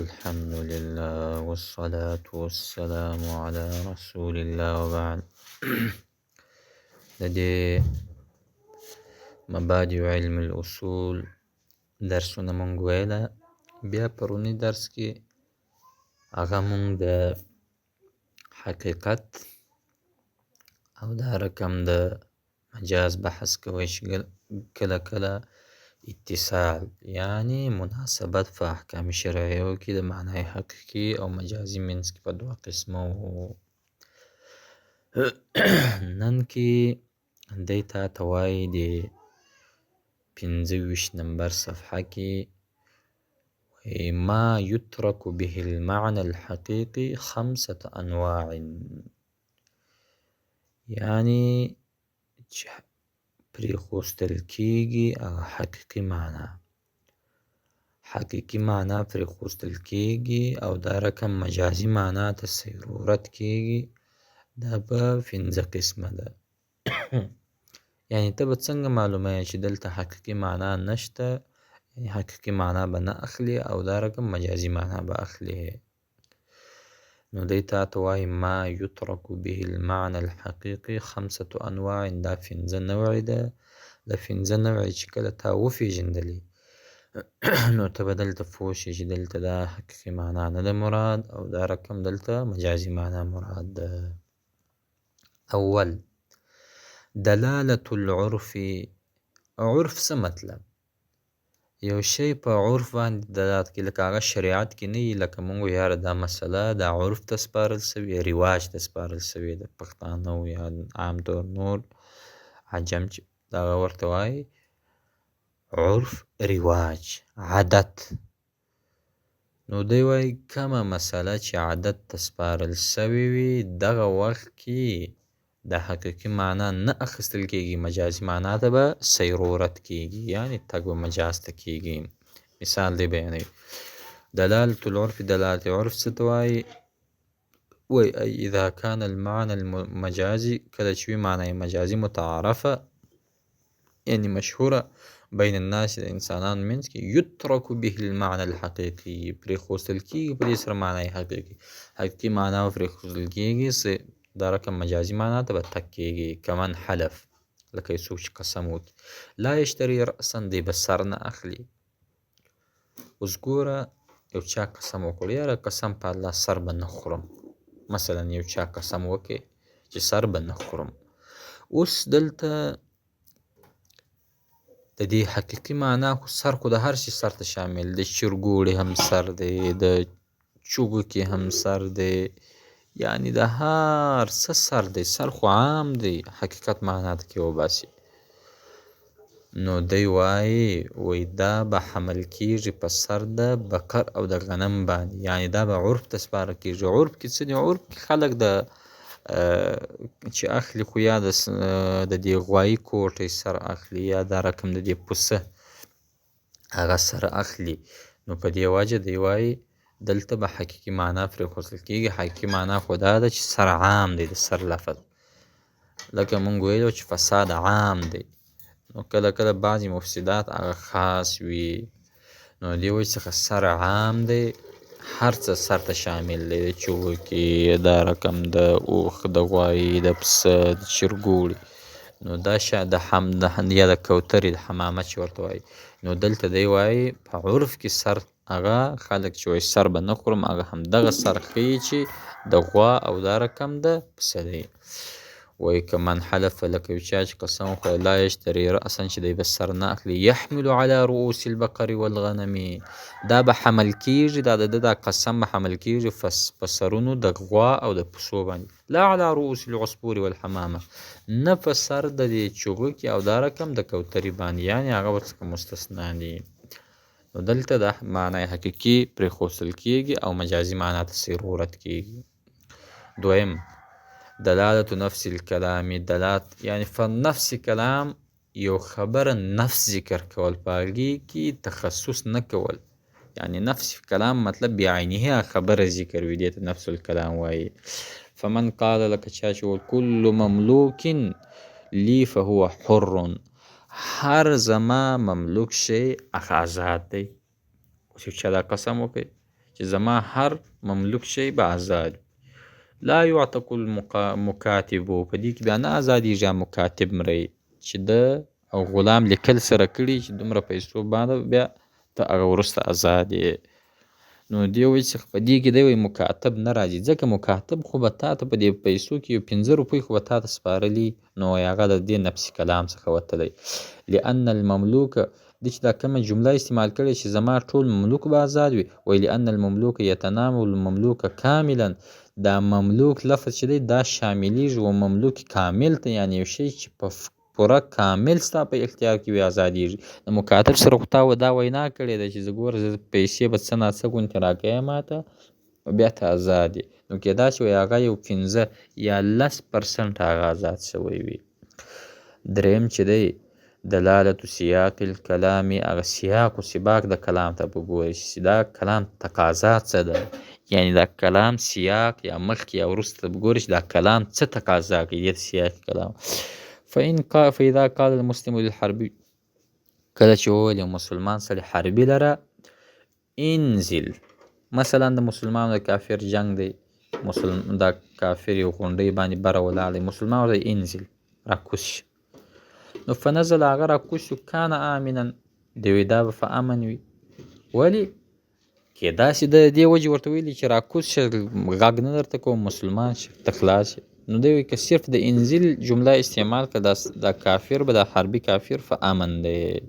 الحمد لله والصلاة والسلام على رسول الله وبعد. د دې مبادئ علم الاصول درسونه مونږ ویله. بیا پروني درس کې هغه مونږ د حقیقت او دا رقم د مجاز بحث کوي چې کله کله اتصال یعنی مناسبت په احکام شرعیو کې د معنی حقیقي او مجازي منځ کې په دوه قسمه وو. نن کې دی تا ته وایي د 25 نمبر صفحه کې ما يترك به المعنى الحقيقي خمسة أنواع، یعنی چې پرېښوستل کېږي هغه حقیقي معنا، حقیقي معنا پرېښوستل کېږي او دا رقم مجازي معنا ته صرورت کېږي. دا په پنځه قسمه ده. یعنی ته به څنګه معلومه یې چې دلته حقیقي معنا نشته، یعنی حقیقي معنا به نه اخلي او دا رقم مجازي معنا به اخلي. نو دی تا ته وایي ما یترک به المعنى الحقیقي خمسة انواع، دا پنځه نوعې ده. دا پنځه نوعې چې کله تا وپېژندلې نو ته به دلته پوه شې چې دلته دا حقیقي معنا نه ده مراد او دا رقم دلته مجازي معنا مراد ده. اول دلالة العرف. عرف څه مطلب؟ یو شی په عرف باندې دلالت کوي، لکه هغه شریعت کې نه وي، لکه مونږ یاره دا مسله دا عرف ته سپارل سوې، رواج ته سپارل سوې ده، پښتانه یا عام طور نور عجم چې دغه ورته وایي عرف، رواج، عادت. نو دی وایي کومه مسله چې عادت ته سپارل سوې وي دغه وخت کې د حقیقي معنا نه اخیستل کېږي، مجازي معنا ته به صیرورت کېږي، یعنی تګ به مجاز ته کېږي. مثال دی بیانوي دلالة العرف. دلالة العرف څه ته وایي؟ وایي ای اذا كان المعنى المجازي، کله چې وي معنی مجازي متعارفه یعنی مشهوره بین الناس د انسانانو منځ کې، یترک به المعنى الحقیقي، پرېښوستل کېږي په دې سره معنی حقیقي، حقیقي معنا به پرېښوستل کېږي، دا رقم مجازي معنا ته به تګ کېږي. کمن حلف، لکه یو څوک چې قسم وکړي، لا یشتري رأسا، دی به سر نه اخلي. اوس ګوره یو چا قسم وکړ، یاره قسم په الله سر به نه خورم، مثلا یو چا قسم وکړي چې سر به نه خورم. اوس دلته د دې حقیقي معنا خو سر خو د هر شي سر ته شامل دی، چرګوړي هم سر دی، د چوغکې هم سر دی، یعنی د هر څه سر دی، سر خو عام دی، حقیقت معنا ته کې وباسي. نو دی وایي وایي دا به حمل کېږي په سر د بقر او د غنم باندې، یعنی دا به عرف ته سپارل کېږي. عرف کې څه دي؟ عرف کې خلک د چې اخلي خو یا د دې غوایي کوټی سر اخلي یا دا رقم د دې پسه هغه سر اخلي. نو په دې وجه دی وایي دلته به حقیقي معنا پرېښودل کېږي. حقیقي معنا خو دا ده چې سر عام دی، د سر لفظ لکه مونږ ویلو چې فساد عام دی، نو کله کله بعضې مفسدات هغه خاص وي. نو دې وجې څخه سر عام دی، هر څه سر ته شامل دی، د چوغکې، دا رقم د اوښ، د غوایي، د پسه، د چرګوړي، نو دا د حم یا د کوترې د حمامه چې ورته وایي. نو دلته دی وایي په عرف کې سر هغه خلک چې وایي سر به نه خورم، هغه همدغه سر ښیي چې د غوا او دا رقم د پسه دی. وایي که من حلف، لکه یو چا چې قسم وخوړ، لا یشتري رأسا، چې دی به سر نه اخلي، یحمل علی رؤوس البقر والغنم، دا به حمل کېږي، دا د ده دا قسم به حمل کېږي په سرونو د غوا او د پسو باندې، لا علی رؤوس العصفور والحمامه، نه په سر د دې چوغکې او دا رقم د کوترې باندې، یعنې هغه ورڅخه مستثنا دي. نو دلته د معنی حقیقي پرېښودل کېږي او مجازي معنا ته صرورت کېږي. دویم دلالة نفس الكلام. دلالت یعنی فنفس کلام، یو خبره نفس ذکر کول، په هغې کې تخصص نه کول، یعنی نفس کلام مطلب بعینه خبره ذکر وي، دې ته نفس الکلام وایي. فمن قال، لکه چا چې وویل کل مملوک لی فهو حر، هر زما مملوک شی هغه آزاد دی. اوس یو چا دا قسم وکړي چې چې زما هر مملوک شی به آزاد وي. لا يعتق المکاتب، په دې کې بیا نه آزادیږي مکاتب مری چې ده او غلام لیکل سره کړي چې دومره پیسو باندې بیا ته هغه وروسته آزاد یې. نو دی وایي چې په دې کې دی وایي مکاتب نه راځي، ځکه مکاتب خو به تا ته په دې پیسو کې یو 5 روپۍ خو به تا ته سپارلي، نو هغه د دې نفس کلام څخه وتلی. لأن المملوک، دی چې دا کومه جمله استعمال کړې چې زما ټول مملوک به آزاد وي، وایي لأن المملوک یتناول المملوک کاملا، دا مملوک لفظ چې دی دا شاملیږي و مملوک کامل ته، یعنې یو شی چې په پوره کامل ستا په اختیار کې وي آزادیږي. د مکاتب سره خو تا دا وینا کړې ده چې زه ګوره زه پیسې به څه ناڅه غوندې راکوې ماته او بیا ته آزاد یې، نو کېدای شي هغه یو 5 یا 10% هغه آزاد شوی وي. دریم چې دی دلالة سیاق الکلام، هغه سیاق و سباق د کلام ته به ګورې چې دا کلام تقاضا څه ده، یعنې دا کلام سیاق یا مخکې یا وروسته به ګورې چې دا کلام څه تقاضا کوي، دې ته سیاق کلام. فإذا قال المسلم للحربي، کله چې وویل یو مسلمان سړي حربي لره انزل، مثلا د مسلمان د کافر جنګ دی، دا کافر یو غونډۍ باندې بره ولاړ دی، مسلمان ورته انزل راکوز شه، نو فنزل هغه راکوز شو، کان آمنا، دی وایي دا به په امن وي. ولې؟ کېدای شي د دې وجې ورته ویلي چې راکوز شه غږ نه درته کوم، مسلمان شه ته خلاص شې. نو دی وایي که صرف د انزل جمله استعمال کړه دا کافر به دا حربي کافر په امن دی.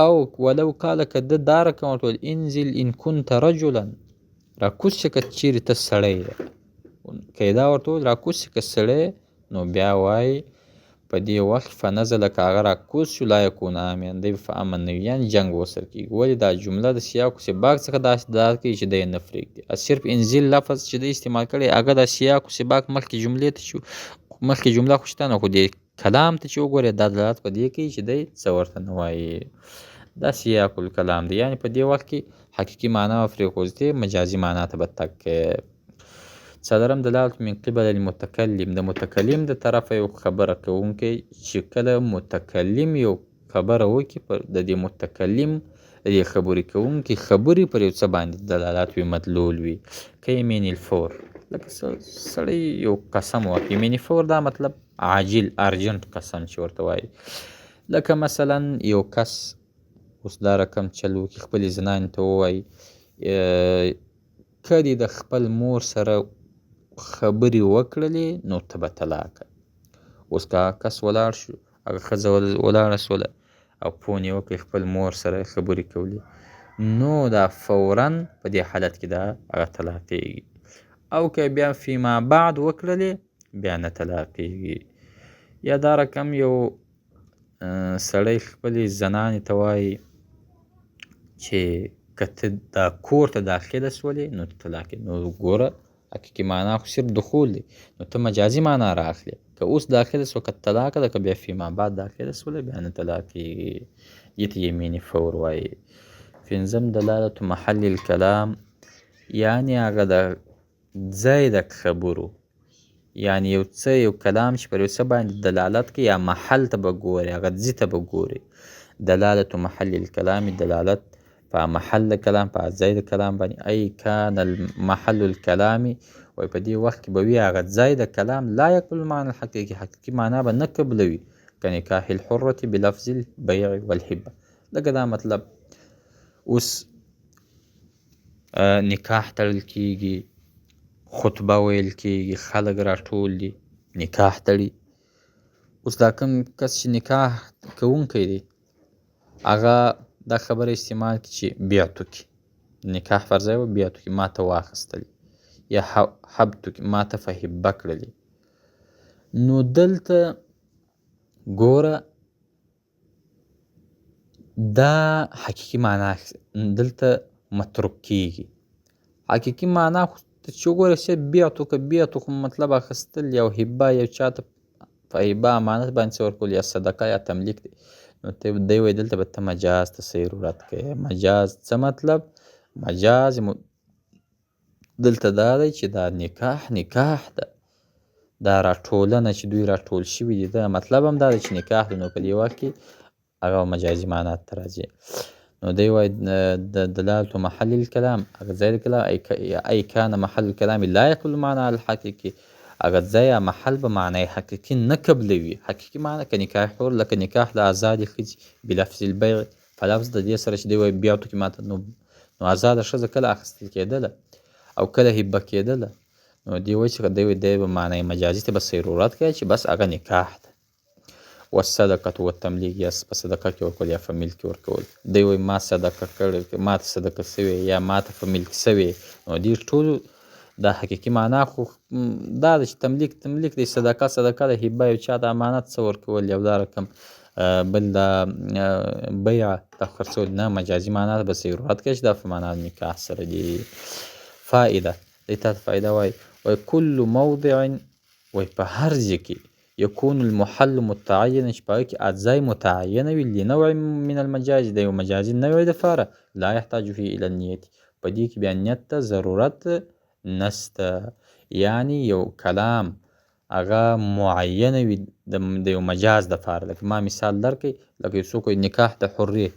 او ولو قال که ده دا رقم ورته وویل انزل ان كنت رجلا، راکوز شه که چیرې ته سړی یې، که یې دا ورته وویل راکوز شه که سړی، نو بیا وایي په دې وخت فنزل که هغه راکوز شو لا یکون آمنا، دی به په امن نه وي، یعنې جنګ به ورسره کېږي. ولې دا جمله د سیاق و سباق څخه داسې دلالت کوي چې دی یې نه پرېږدي، صرف انزل لفظ چې دی استعمال کړی هغه د سیاق و سباق مخکې جملې ته چې مخکې جمله خو شته نه، خو دې کلام ته چې وګورې دا دلالت په دې کوي چې دی څه ورته نه وایي. دا سیاق الکلام دی، یعنې په دې وخت کې حقیقي معنا به پرېښودې مجازي معنا ته به تګ کوي. څلورم دلالت من قبل المتکلم، د متکلم د طرفه یو خبره کوونکی چې کله متکلم یو خبره وکړي پر د دې متکلم د دې خبرې کوونکي خبرې پر یو څه باندې دلالت وي، مدلول وي. که یمین الفور، لکه سړی یو قسم ورکړي، یمین الفور دا مطلب عاجل ارجنټ قسم چې ورته وایي. لکه مثلا یو کس اوس دا رقم چل وکړي خپلې زنانې ته ووایي که دې د خپل مور سره خبرې وکړلې نو ته به طلاق. اوس که هغه کس ولاړ شو، هغه ښځه ولاړه شوله او فون یې وکړ خپل مور سره خبرې کولې، نو دا فورا په دې حالت کې دا هغه طلاقېږي. او که بیا فیما بعد وکړلې بیا نه طلاقېږي. یا دا رقم یو سړی خپلې زنانې ته وایي چې که ته دا کور ته داخله شولې نو ته طلاق یې. نو ګوره حقیقي معنا خو صرف دخول دی، نو ته مجازي معنا رااخلې، که اوس داخله شوه که طلاق ده، که بیا فیما بعد داخله شوله بیا نه طلاقېږي. دې ته یمین فور وایي. پنځم دلالت محل الکلام، یعنې هغه د ځای د خبرو، یعنې یو څه یو کلام چې پر یو څه باندې دلالت کوي یا محل ته به ګورې، هغه ځای ته به ګورې. دلالت محل الکلام دلالت په محل د کلام، په ځای د کلام باندې. ای کان محل الکلام، وایي په دې وخت کې به وي هغه ځای د کلام لا یقبل المعنی الحقیقي، حقیقي معنا به نه قبلوي، کنکاح الحرة بلفظ البیع والهبة. لکه دا مطلب اوس نکاح تړل کېږي، خطبه ویل کېږي، خلک راټول دي نکاح تړي. اوس دا کوم کس چې نکاح کوونکی دی هغه دا خبره استعمال کړي چې بیعتو کې نکاح پر ځای به بیعتو کې ما ته واخیستلې، یا حبتو کې ما ته فهبه کړلې. نو دلته ګوره دا حقیقي معنا دلته متروک کېږي. حقیقي معنا خو ته چې وګورې چې بیعتو که بیعتو خو مطلب اخیستل یو هبه، یو چا ته په هبه امانت باندې څه ورکول یا صدقه یا تملیک دی. نو ته دی وایي دلته به ته مجاز ته ضرورت کوې. مجاز څه مطلب؟ مجاز دلته دا دی چې دا نکاح نکاح ده، دا راټولنه چې دوی راټول شوي دي دا مطلب هم دا دی چې نکاح ده. نو په دې وخت کې هغه مجازي معنا ته راځي. نو دی وایي دلالة محل الکلام، هغه ځای د کلام، ای کان محل الکلام لا يقبل المعنى الحقيقي، هغه ځای یا محل به معنی حقیقي نه قبلوي. حقیقي معنی که نکاح حر، لکه نکاح د ازادې ښځې بلفظ البیع، په لفظ د دې سره چې دی وایي بیعتو کې ماته، نو ازاده ښځه کله اخیستل کېدله او کله هبه کېدله. نو دی وایي چې دی وایي دی به معنی مجازي ته به صرورت کوي چې بس هغه نکاح ده. والصدقة والتملیک، یا په صدقه کې ورکول یا په ملک کې ورکول. دی وایي ما صدقه کړې، ما ته صدقه سوې یا ما ته په ملک سوې. نو دې ټولو دا حقیقي معنا خو دا ده چې تملیک تملیک دی، صدقه صدقه ده، هبه یو چا ته امانت څه ورکول، یو دا رقم بل دا بیع دا خرڅول نه، مجازي معنا ده، بس ضرورت کوي چې دا په معنا نکاح سره دي. فائده، دی تا ته فائده وایي، وایي کل موضع، وایي په هر ځای کې يكون المحل متعينا، چې په هغه کې ځای متعینه وي لنوع من المجاز، د یو مجازي نوع دپاره، لا يحتاج فيه الى النية، په دې کې بیا نیت ته ضرورت نسته. یعنی یو کلام هغه معینه وي د یو مجاز دپاره. لکه ما مثال درکړئ، لکه یو څوک وایي نکاح د حرې،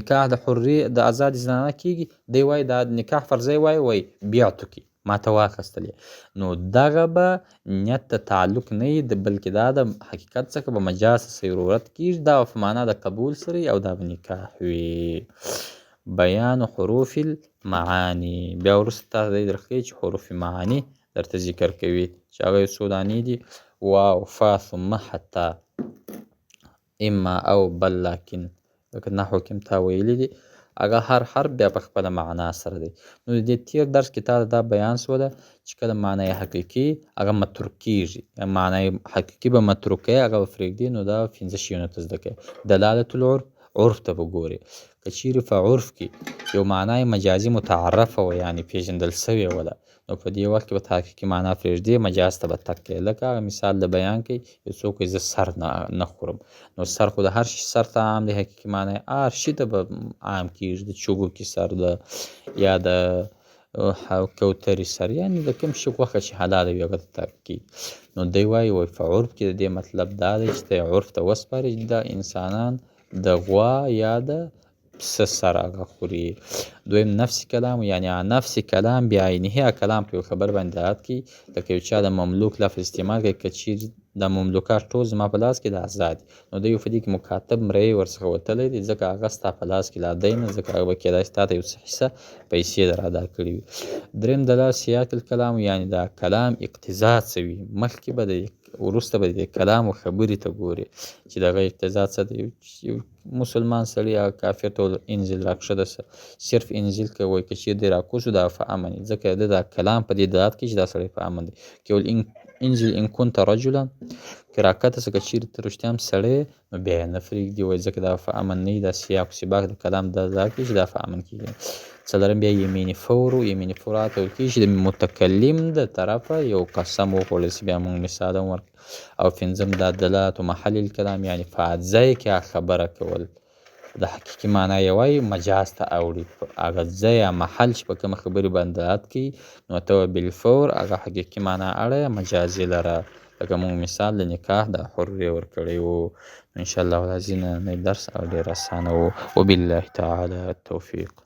نکاح د حرې د ازادې زنانه کېږي، دی وایي دا نکاح پر ځای وایي، وایي بیعتو کې ما ته واخیستلې، نو دغه به نیت ته تعلق نه وي، بلکې دا د حقیقت څخه به مجاز ته ضرورت کېږي، دا په معنا د قبول سره او دا به نکاح وي. بیان حروف المعاني، بیا وروسته تاسو دی درښیي چې حروف معاني درته ذکر کوي چې هغه یو څو دانې دي، واو فا ثم حتی اما او بل لکن، لکه نحو کې هم تا ویلي دي، هغه هر حرف بیا په خپله معنا سره دی. نو د دې تېر درس کې تا ته دا بیان سوله چې کله معنی حقیقي هغه متروک کېږي، معنی حقیقي به متروک کوي، هغه به پرېږدي، نو دا پنځه شیونه ته زده کوي. دلالة العرف، عرف ته به ګورې، که چیرې په عرف کې یو معنی مجازي متعرفه وه، یعنې پېژندل سوې وه، نو په دې وخت کې به حقیقي معنا پرېږدې، مجاز ته به تګ کوې. لکه هغه مثال د بیان کوي، یو څوک وایي زه سر نه خورم، نو سر خو د هر شي سر ته عام دی، حقیقي معنا یې هر شي ته به عام کېږي، د چوګو کې سر ده یا د کوترې سر، یعنې د کوم شي غوښه چې حلاله وي هغه ته تګ کېږي. نو دی وایي وایي په عرف کې د دې مطلب دا دی چې ته یې عرف ته وسپارې چې دا انسانان د غوا یا د پسه سر هغه خوري. دویم نفس کلام، یعنې نفس کلام بعینه هغه کلام په یو خبر باندې دلالت کوي، لکه یو چا د مملوک لفظ استعمال کوي، که چیرې دا مملوکات ټول زما په لاس کې د ازاد دي، نو دی په دې کې مکاتب مرۍ ورڅخه وتلی دی، ځکه هغه ستا په لاس کې لا دی نه، ځکه هغه به کېدای شي تا ته یو څه حصه پیسې در ادا کړي وي. دریم دلالت سیاق الکلام، یعنې دا کلام اقتضا څه وي، مخکې به د وروسته به د کلام و خبرې ته ګوري چې دغه اقتضا څه دی. یو مسلمان سړی هغه کافر ته وویل انزل راکښته سه، صرف انزل که وایي که چیرې دی راکوز شو دا په امن دی، ځکه د دا کلام په دې دلالت کوي چې دا سړی په امن دی. که ویل انزل ان كنت رجلا، که راکښته سه که چیرې ته رښتیا هم سړی، نو بیا یې نه پرېږدي، وایي ځکه دا په امن نه دی، دا سیاق و سباق د کلام دا دلالت کوي چې دا په امن کېږي. څلورم بیا یمین فور، یمین فور هغه ته ویل کېږي چې د متکلم د طرفه یو قسم وخوړل شي، بیا موږ مثال هم ورکړو. او پنځم دا دلالت محل الکلام، یعنې په ځای کې هغه خبره کول، د حقیقي معنا یې وایي مجاز ته اوړي، هغه ځای یا محل چې په کومه خبرې باندې دلالت کوي، نو ته بالفور هغه حقیقي معنا اړه مجازي لره، لکه موږ مثال د نکاح د حرې ورکړی وو. ان شاء الله العظیم نننی درس او ډېر اسانه وو. وبالله تعالی التوفیق.